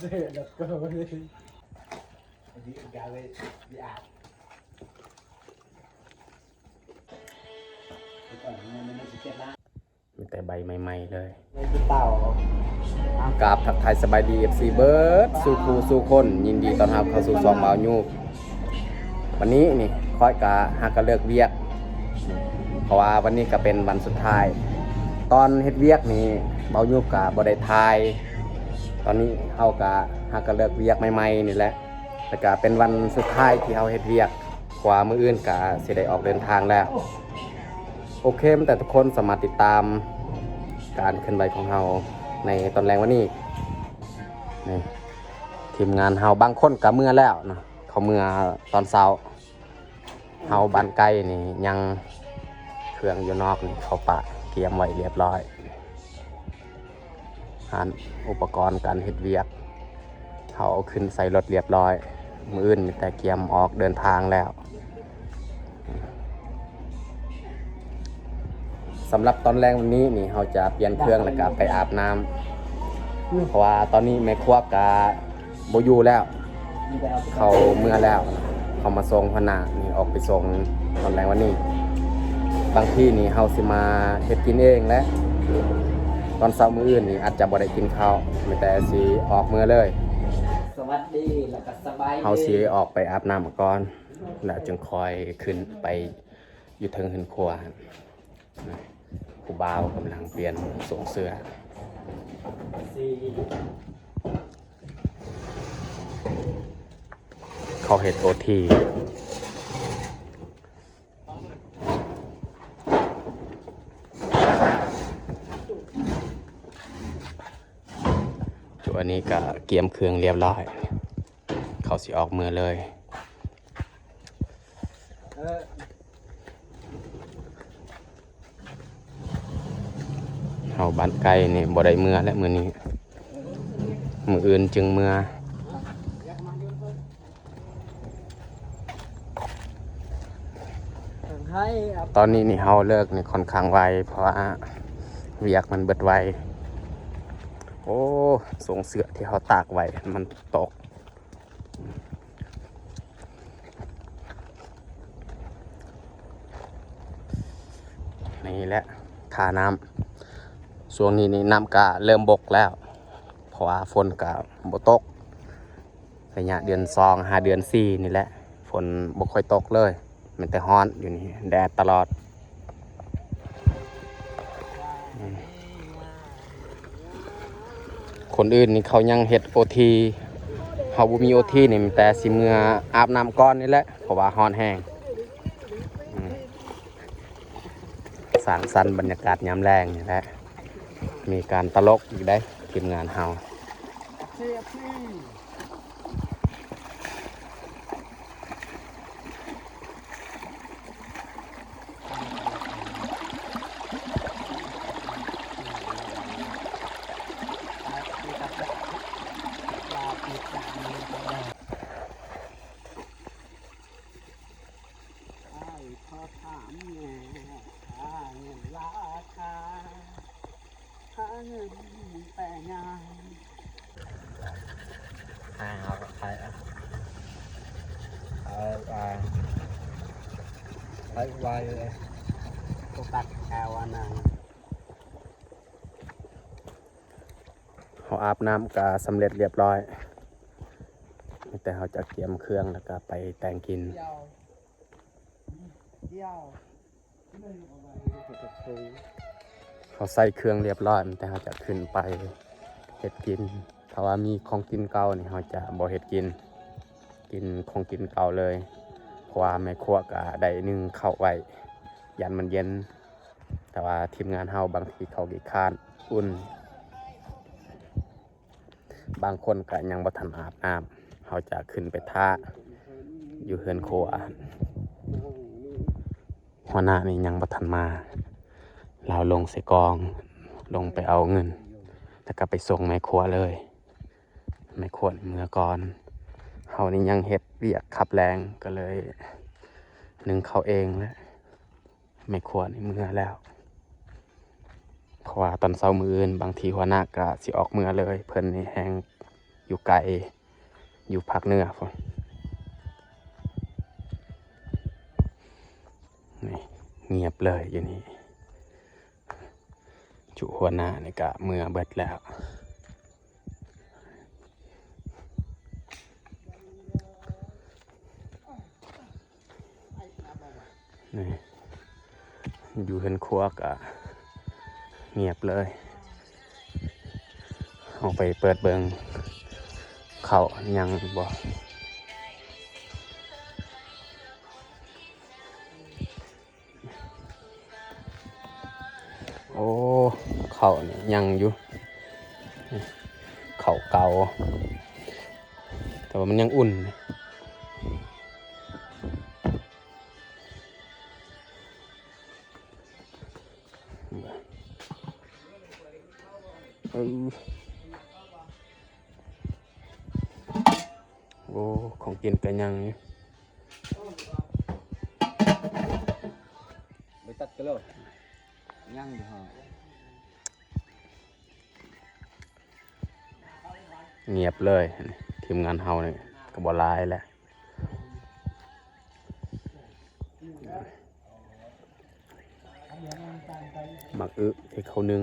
Let's go. ມີແຕ່ໃບໃໝ່ໆເລີຍ. ກາບທັກທາຍສະບາຍດີ ເອັຟຊີ ເບິດສູ່ຄູ່ສູ່ຄົນ, ຍິນດີຕ້ອນຮັບເຂົ້າສູ່ຊ່ອງບ່າວຍູບ. ວັນນີ້ນີ້ຂ້ອຍກະຫາກະເລີກວຽກ ເພາະວ່າວັນນີ້ກະເປັນວັນສຸດທ້າຍ. ຕອນເຮັດວຽກນີ້ບ່າວຍູບກະບໍ່ໄດ້ຖ່າຍ, ຕອນນີ້ເຮົາກະຫາກະເລີກວຽກໃໝ່ໆນີ້ແຫຼະ. ແລ້ວກະເປັນວັນສຸດທ້າຍທີ່ເຮົາເຮັດວຽກ, ເພາະວ່າມື້ອື່ນກະຊິໄດ້ອອກເດີນທາງແລ້ວ. ໂອເຄ, ແຕ່ທຸກຄົນສາມາດຕິດຕາມການເຄື່ອນໄຫວຂອງເຮົາໃນຕອນແລງວັນນີ້. ນີ້ ທີມງານເຮົາບາງຄົນກະເມືອແລ້ວເນາະ, ເຂົາເມືອຕອນເຊົ້າ. ເຮົາບ້ານໄກ່ນີ້ຍັງ, ເຄື່ອງຢູ່ນອກນີ້ເຂົາປະກຽມໄວ້ລຽບລ້ອຍ. ຮ້ານອຸປະກອນການເຮັດວຽກ ເຮົາເອົາຂຶ້ນໃສ່ລົດລຽບລ້ອຍ, ມື້ອື່ນມີແຕ່ກຽມອອກເດີນທາງແລ້ວ. ສຳລັບຕອນແລງວັນນີ້ນີ້ ເຮົາຈະປ່ຽນເຄື່ອງແລ້ວກະໄປອາບນ້ຳ, ເພາະວ່າຕອນນີ້ແມ່ຄົວກະບໍ່ຢູ່ແລ້ວ, ເຂົາເມືອແລ້ວ. ເຂົາມາສົ່ງຫົວໜ້ານີ້ອອກໄປສົ່ງຕອນແລງວັນນີ້. ບາງທີນີ້ເຮົາຊິມາເຮັດກິນເອງແຫຼະ, ຕອນເຊົ້າມື້ອື່ນນີ້ອາດຈະບໍ່ໄດ້ກິນເຂົ້າ, ມີແຕ່ຊິອອກເມືອເລີຍ. ສະຫວັດດີ ແລ້ວກະສະບາຍດີ. ເຮົາຊິອອກໄປອາບນ້ຳກ່ອນ ແລ້ວຈຶ່ງຄ່ອຍຂຶ້ນໄປຢູ່ເທິງເຮືອນຄົວ. ຜູ້ບ່າວກຳລັງປ່ຽນໂສ້ງເສື້ອ. ເຂົາເຮັດໂອທີ. ໂຕອັນນີ້ກະກຽມເຄື່ອງລຽບລ້ອຍ, ເຂົາຊິອອກເມືອເລີຍ. ເຮົາບ້ານໄກ່ນີ້ບໍ່ໄດ້ເມືອແລ້ວມື້ນີ້, ມື້ອື່ນຈຶ່ງເມືອ. ຕອນນີ້ນີ້ເຮົາເລີກນີ້ຄ່ອນຂ້າງໄວ ເພາະວ່າວຽກມັນເບິດໄວ. ໂອ້ ໂສ້ງເສື້ອທີ່ເຮົາຕາກໄວ້ມັນຕົກ. ນີ້ແຫຼະທ່ານ້ຳ, ຊ່ວງນີ້ນີ້ນ້ຳກະເລີ່ມບົກແລ້ວ ເພາະວ່າຝົນກະບໍ່ຕົກ. ໄລຍະເດືອນສອງຫາເດືອນສີ່ນີ້ແຫຼະ ຝົນບໍ່ຄ່ອຍຕົກເລີຍ, ມີແຕ່ຮ້ອນຢູ່ນີ້ ແດດຕະຫຼອດ. ອືມ ຄົນອື່ນນີ້ເຂົາຍັງເຮັດໂອທີ, ເຮົາບໍ່ມີໂອທີນີ້ ມີແຕ່ຊິເມືອອາບນ້ຳກ່ອນນີ້ແຫຼະ ເພາະວ່າຮ້ອນແຮງ. ອືມ ສ້າງສັນບັນຍາກາດຍາມແລງນີ້ແຫຼະ, ມີການຕະຫຼົກອີກເດ້ ທີມງານເຮົາ. ອ້າຍຂໍຖາມແດ່ ຄ່າເງິນລາຄາ ຫາເງິນແຕ່ງງານ. ໃຫ້ເອົາ ໃຫ້ເອົາ ເອົາ ໃຫ້ໄວເລີຍ ໂຟກັສແອວອັນນັ້ນ. ເຮົາອາບນ້ຳກະສຳເລັດລຽບຮ້ອຍ, ມີແຕ່ເຮົາຈະກຽມເຄື່ອງ ແລ້ວກະໄປແຕ່ງກິນ. ເຮົາໃສ່ເຄື່ອງລຽບຮ້ອຍ ແຕ່ເຮົາຈະຂຶ້ນໄປເຮັດກິນ. ຖ້າວ່າມີຂອງກິນເກົ່ານີ້ ເຮົາຈະບໍ່ເຮັດກິນ, ກິນຂອງກິນເກົ່າເລີຍ, ເພາະວ່າແມ່ຄົວກະໄດ້ໜຶ້ງເຂົ້າໄວ້ ຢ້ານມັນເຢັນ. ແຕ່ວ່າທີມງານເຮົາບາງທີເຂົາຂີ້ຄ້ານອຸ່ນ. ບາງຄົນກະຍັງບໍ່ທັນອາບນ້ຳ, ເຮົາຈະຂຶ້ນໄປຖ້າຢູ່ເຮືອນຄົວ. ຫົວໜ້ານີ້ຍັງບໍ່ທັນມາ, ລາວລົງໃສ່ກອງ, ລົງໄປເອົາເງິນ ແລ້ວກະໄປສົ່ງແມ່ຄົວເລີຍ. ແມ່ຄົວນີ້ເມືອກ່ອນ, ເຮົານີ້ຍັງເຮັດວຽກຄັບແລງ ກະເລີຍໜຶ້ງເຂົ້າເອງແຫຼະ. ແມ່ຄົວນີ້ເມືອແລ້ວ, ເພາະວ່າຕອນເຊົ້າມື້ອື່ນ ບາງທີຫົວໜ້າກະຊິອອກເມືອເລີຍ. ເພິ່ນນີ້ແຮ່ງ ຢູ່ໄກ ຢູ່ພາກເໜືອພຸ້ນ. ນີ້ ງຽບເລີຍຢູ່ນີ້. ຈຸຫົວໜ້ານີ້ກະເມືອເບິດແລ້ວ. ນີ້ ຢູ່ເຮືອນຄົວກະງຽບເລີຍ. ເຮົາໄປເປີດເບິ່ງເຂົ້າຍັງບໍ່. ໂອ້ ເຂົ້ານີ້ຍັງຢູ່ ເຂົ້າເກົ່າ ແຕ່ວ່າມັນຍັງອຸ່ນ. ເອີ ໂອ້ ຂອງກິນກະຍັງຢູ່. ໄປຕັດກະໂລ ຍັງຢູ່ຫອ ງຽບເລີຍ. ທີມງານເຮົານີ້ກະບໍ່ຫຼາຍແຫຼະ. ໝາກອຶທີ່ເຂົາໜຶ້ງ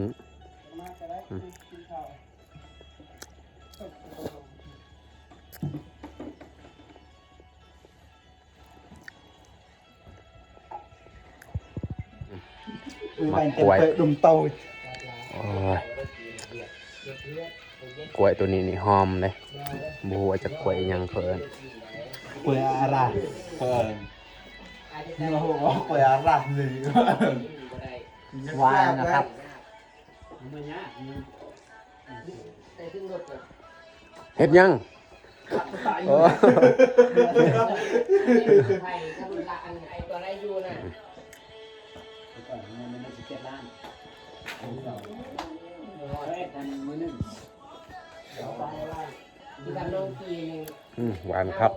ອືມ ໝາກກ້ວຍ ໂອ້ຍ ກ້ວຍໂຕນີ້ນີ້ຫອມເດ້. ບໍ່ຮູ້ວ່າຈະກ້ວຍອີ່ຫຍັງເຂົາເອີ້ນ ກ້ວຍອາຣາ ເຂົາເອີ້ນ. ໂອ້ໂຫ ກ້ວຍອາຣານີ້ ຫວານນະຄັບ. ເຮັດຫຍັງ? ໂອ້ ອືມ ຫວານຄັກ.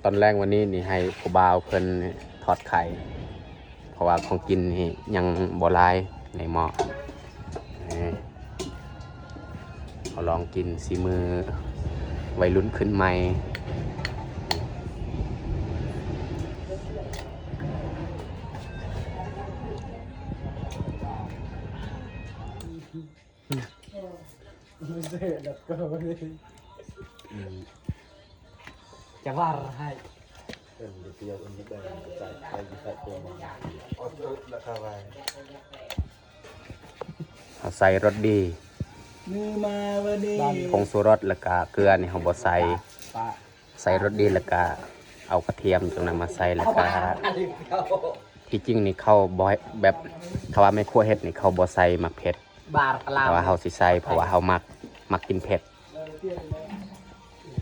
ຕອນແລງວັນນີ້ນີ້ໃຫ້ຜູ້ບ່າວເພິ່ນທອດໄຂ່ ເພາະວ່າຂອງກິນນີ້ຍັງບໍ່ຫຼາຍໃນໝໍ້. ນີ້ ເຮົາລອງກິນສີມືໄວລຸ້ນຂຶ້ນໃໝ່. ຈະວ່າໃຫ້ ເຮົາໃສ່ລົດດີ ຜົງຊູລົດ ແລ້ວກະເກືອນີ້ເຮົາບໍ່ໃສ່. ໃສ່ລົດດີ ແລ້ວກະເອົາກະທຽມຕົງນັ້ນມາໃສ່ ແລ້ວກະ ທີ່ຈິງນີ້ເຂົາບໍ່ ແບບ ຖ້າວ່າແມ່ຄົວເຮັດນີ້ເຂົາບໍ່ໃສ່ໝາກເຜັດ ແຕ່ວ່າເຮົາຊິໃສ່ ເພາະວ່າເຮົາມັກ ມັກກິນເຜັດ.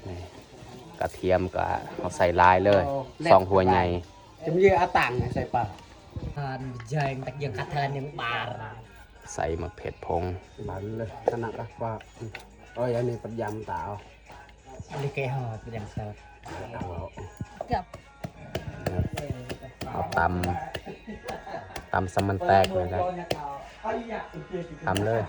ນີ້ ກະທຽມກະເຮົາໃສ່ຫຼາຍເລີຍ ສອງຫົວໃຫຍ່. ຈະມາເຍອະອາຕັງໃສ່ປາ ທານແຈງຕັກຍັງຄັດທານຍັງບາ ໃສ່ໝາກເຜັດຜົງ ບານເລີຍ ຂະໜາດປາ ເອີຍ ອັນນີ້ປັດຢຳຕາ ອັນນີ້ແກຫອດ ປັດຢຳສອດ ເອົາ ເອົາຕຳ ຕຳຊຳມັນແຕກນີ້ແຫຼະ ຕຳເລີຍ.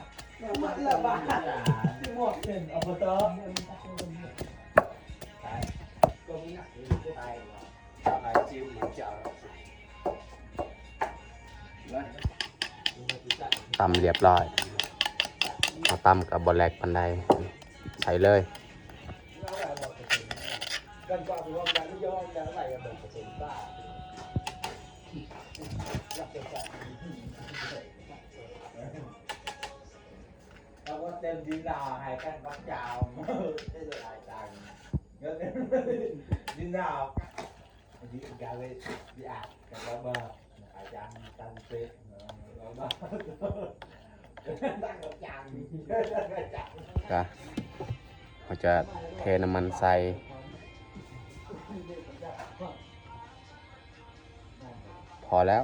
ຕຳລຽບຮ້ອຍ ເຮົາຕຳກະບໍ່ແຫຼກປານໃດ ໃສ່ເລີຍ. ເອົາເຕັມດິນດາວໃຫ້ກັນບັກຈາວ ໄດ້ຫຼາຍຕັງ ດິນດາວ ກະ ເຮົາຈະເທນ້ຳມັນໃສ່. ພໍແລ້ວ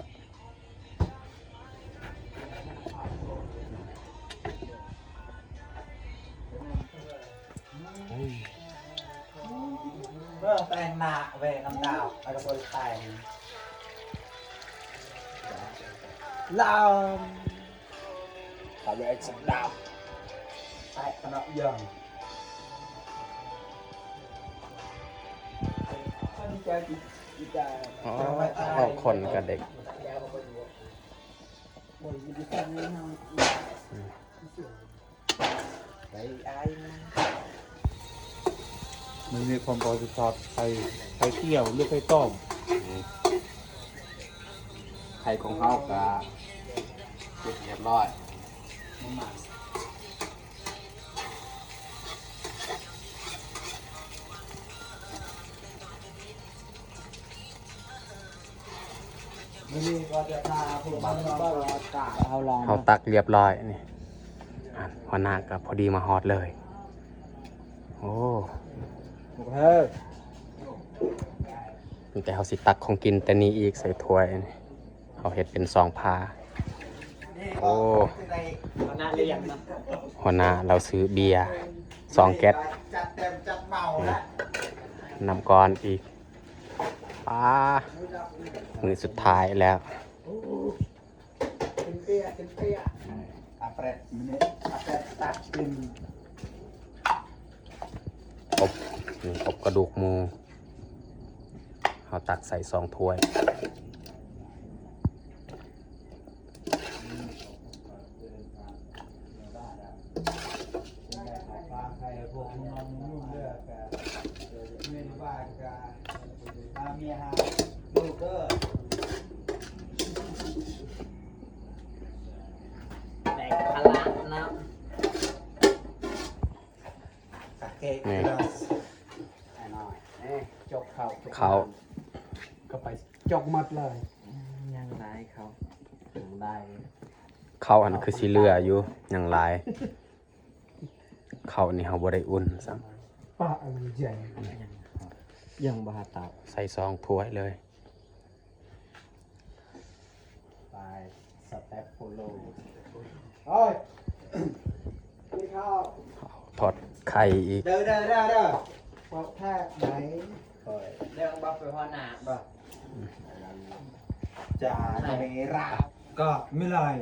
ເບິ່ງແຕ່ງໜ້າເວີຍ ນ້ຳດາວ ແລ້ວກະເບິ່ງແຕ່ງ ລາວ ຕາເວັນສະດາວ. ອໍ ເອົາຄົນກັບເດັກ ອືມ ໄປອາຍມັນ ມັນມີຄວາມປະຫວັດສາດ ໄຂ່ ໄຂ່ຕ້ຽວ ຫຼື ໄຂ່ຕົ້ມ. ອືມ ໄຂ່ຂອງເຮົາກະເສັດຮຽບຮ້ອຍ. ມື້ນີ້ກໍຈະພາພວກເຮົາມາເບິ່ງອາກາດ ເຮົາລອງ ເຮົາຕັກຮຽບຮ້ອຍນີ້ ອາ ຫົວໜ້າກໍພໍດີມາຮອດເລີຍ. ໂອ້ ເອີ ມີແຕ່ເຮົາຊິຕັກຂອງກິນແຕ່ນີ້ອີກໃສ່ຖ້ວຍນີ້ ເຮົາເຮັດເປັນສອງພາ. ໂອ້ ຫົວໜ້າລຽງນະ ຫົວໜ້າລາວຊື້ເບຍສອງແກັດ ຈັດເຕັມຈັດເໝົາ ອືມ ລະ ນ້ຳກ້ອນອີກ. ປາ ມື້ສຸດທ້າຍແລ້ວ ກິນເບຍ ກິນເບຍ ອາແປດ ມື້ນີ້ອາແປດຕັກກິນ ອົບ ນີ້ ອົບກະດູກໝູ ເຮົາຕັກໃສ່ສອງຖ້ວຍ. ແບກພາລະເນາະ ໂອເຄ ນີ້ ຈົກເຂົ້າ ເຂົ້າ ເຂົ້າໄປ ຈົກໝົດເລີຍ ຍັງຫຼາຍເຂົ້າ ຍັງຫຼາຍ ເຂົ້າຫັ້ນຄືຊິເຫຼືອຢູ່ ຍັງຫຼາຍ ເຂົ້ານີ້ເຮົາບໍ່ໄດ້ອຸ່ນຊ້ຳ ປາ ເອີ ໃຫຍ່ ຍັງບໍ່ຫາເຕົາ ໃສ່ສອງຖ້ວຍເລີຍ. ໄປສະເຕັບໂປໂລ ເອີຍ ກິນເຂົ້າ ທອດໄຂ່ອີກ ເດີ ເດີ ເດີ ເດີ ເວົ້າແທ້ໄດ ເອີຍ ເລື່ອງບໍ່ໄປຫົວໜ້າບໍ່ ຈາເວລາ ກໍມີຫຼາຍ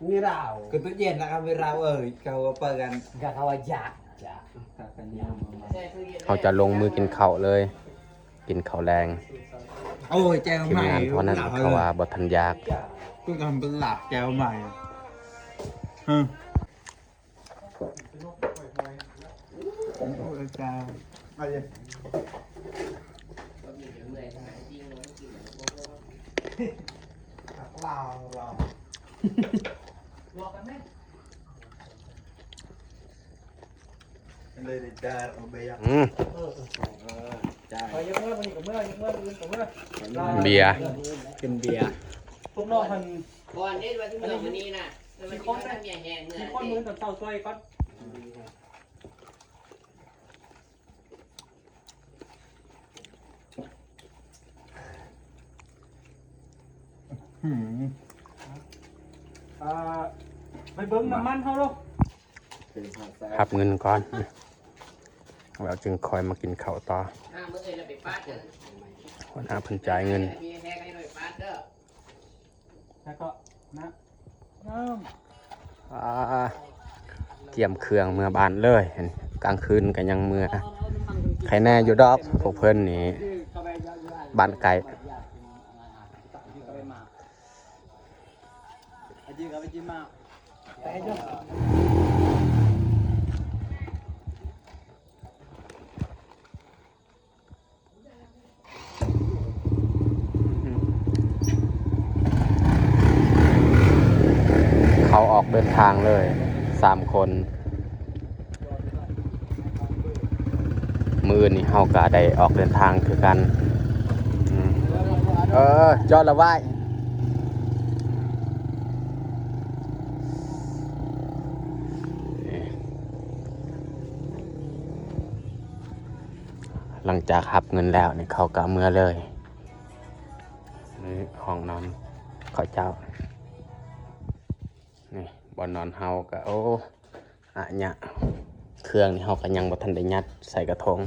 ມີລາວ ກໍຕູ້ເຢັນລະ ເວລາ ເອີຍ ເຂົາກໍເປີດກັນ ກໍເຂົາວ່າຢາກ ຢາກ ເຮົາຈະລົງມືກິນເຂົ້າເລີຍ. ກິນເຂົ້າແລງ ໂອ້ຍ ແຈ່ວໃໝ່ ທີມງານພວກນັ້ນເຂົາວ່າບໍ່ທັນຢາກ ຄືກັນເປັນລາບແຈ່ວໃໝ່ ຮະ ໂອ້ຍ ແຈ່ວ ລາວ ລາວ. ອືມ ເບຍ ກິນເບຍ ພວກນ້ອງຫັ້ນ ກ່ອນເດ້ວ່າຊິເມືອມື້ນີ້ນະ ແຕ່ວ່າຊິມາທຳເມຍແຮງເມືອ ຊິຄົນມື້ຕອນເຊົ້າຊ່ວຍກ່ອນ. ຫືມ ອ່າ ໄປເບິ່ງນ້ຳມັນເຮົາເນາະ ຮັບເງິນກ່ອນ ແລ້ວຈຶ່ງຄ່ອຍມາກິນເຂົ້າຕໍ່ ຫົວໜ້າເພິ່ນຈ່າຍເງິນ. ແລ້ວກໍນະ ອາ ກຽມເຄື່ອງເມືອບ້ານເລີຍ ກາງຄືນກໍຍັງເມືອ ໄຄແນ່ຢູ່ດອກ ພວກເພິ່ນນີ້ບ້ານໃກ້. ເຂົາອອກເດີນທາງເລີຍ ສາມຄົນ ມື້ອື່ນນີ້ເຮົາກະໄດ້ອອກເດີນທາງຄືກັນ. ເອີ ຈອດລະໄວ້. ຫຼັງຈາກຮັບເງິນແລ້ວນີ້ ເຂົາກໍເມືອເລີຍ. ນີ້ຫ້ອງນອນເຂົາເຈົ້າ ນີ້ບ່ອນນອນເຮົາກໍ ໂອ້ ອະຍະ ເຄື່ອງນີ້ເຮົາກໍຍັງບໍ່ທັນໄດ້ຍັດໃສ່ກະທົງ.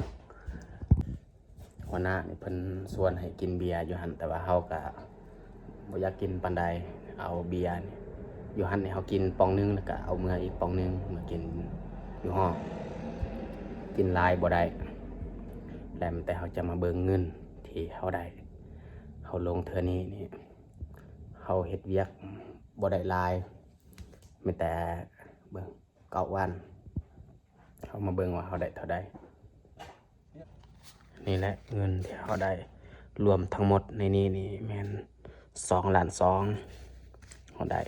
ຫົວໜ້ານີ້ເພິ່ນຊວນໃຫ້ກິນເບຍຢູ່ຫັ້ນ ແຕ່ວ່າເຮົາກະບໍ່ຢາກກິນປານໃດ. ເອົາເບຍຢູ່ຫັ້ນໃຫ້ເຮົາກິນປ່ອງໜຶ່ງ ແລ້ວກະເອົາເມືອອີກປ່ອງໜຶ່ງມາກິນ ຢູ່ຫ້ອງ ກິນຫຼາຍບໍ່ໄດ້. ແລ້ວແຕ່ເຮົາຈະມາເບິ່ງເງິນທີ່ເຮົາໄດ້ ເຮົາລົງເທື່ອນີ້ນີ້ ເຮົາເຮັດວຽກບໍ່ໄດ້ຫຼາຍ ມີແຕ່ເບິ່ງເກົ້າວັນ ເຮົາມາເບິ່ງວ່າເຮົາໄດ້ເທົ່າໃດ. ນີ້ແຫຼະເງິນທີ່ເຮົາໄດ້ ລວມທັງໝົດໃນນີ້ນີ້ແມ່ນສອງລ້ານສອງ ເຮົາໄດ້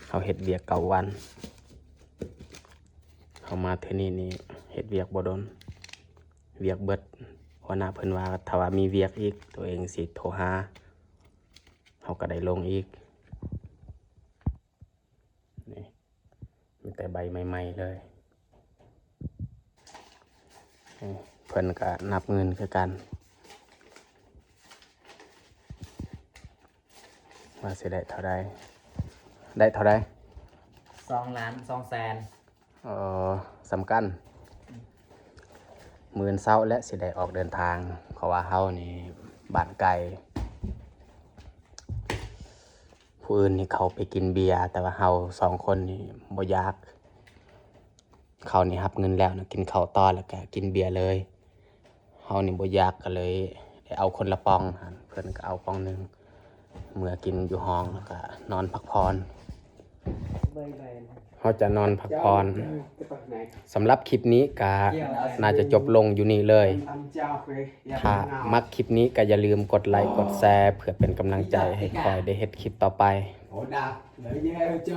ເຮົາເຮັດວຽກເກົ້າວັນ ເຮົາມາເທື່ອນີ້ນີ້ເຮັດວຽກບໍ່ດົນ ວຽກເບິດ. ຫົວໜ້າເພິ່ນວ່າ ຖ້າວ່າມີວຽກອີກ ໂຕເອງຊິໂທຫາ ເຮົາກໍໄດ້ລົງອີກ. ນີ້ ມີແຕ່ໃບໃໝ່ໆເລີຍ. ນີ້ ເພິ່ນກໍນັບເງິນຄືກັນ ວ່າຊິໄດ້ເທົ່າໃດ ໄດ້ເທົ່າໃດ? ສອງລ້ານສອງແສນ. ເອີ ສຳຄັນ. ອືມ ມື້ເຊົ້າແຫຼະຊິໄດ້ອອກເດີນທາງ ເພາະວ່າເຮົານີ້ບ້ານໄກ. ຜູ້ອື່ນນີ້ເຂົາໄປກິນເບຍ ແຕ່ວ່າເຮົາສອງຄົນນີ້ບໍ່ຢາກ. ເຂົານີ້ຮັບເງິນແລ້ວນະ ກິນເຂົ້າຕໍ່ ແລ້ວກະກິນເບຍເລີຍ. ເຮົານີ້ບໍ່ຢາກ ກໍເລີຍໄດ້ເອົາຄົນລະປ່ອງຫັ້ນ ເພິ່ນກໍເອົາປ່ອງໜຶ່ງ ເມືອກິນຢູ່ຫ້ອງ ແລ້ວກະນອນພັກຜ່ອນ. ເຮົາຈະນອນພັກຜ່ອນ. ສຳລັບຄລິບນີ້ກະໜ້າຈະຈົບລົງຢູ່ນີ້ເລີຍ. ຖ້າມັກຄລິບນີ້ກະຢ່າລືມກົດໄລກົດແຊ ເພື່ອເປັນກຳລັງໃຈໃຫ້ຂ້ອຍໄດ້ເຮັດຄລິບຕໍ່ໄປ.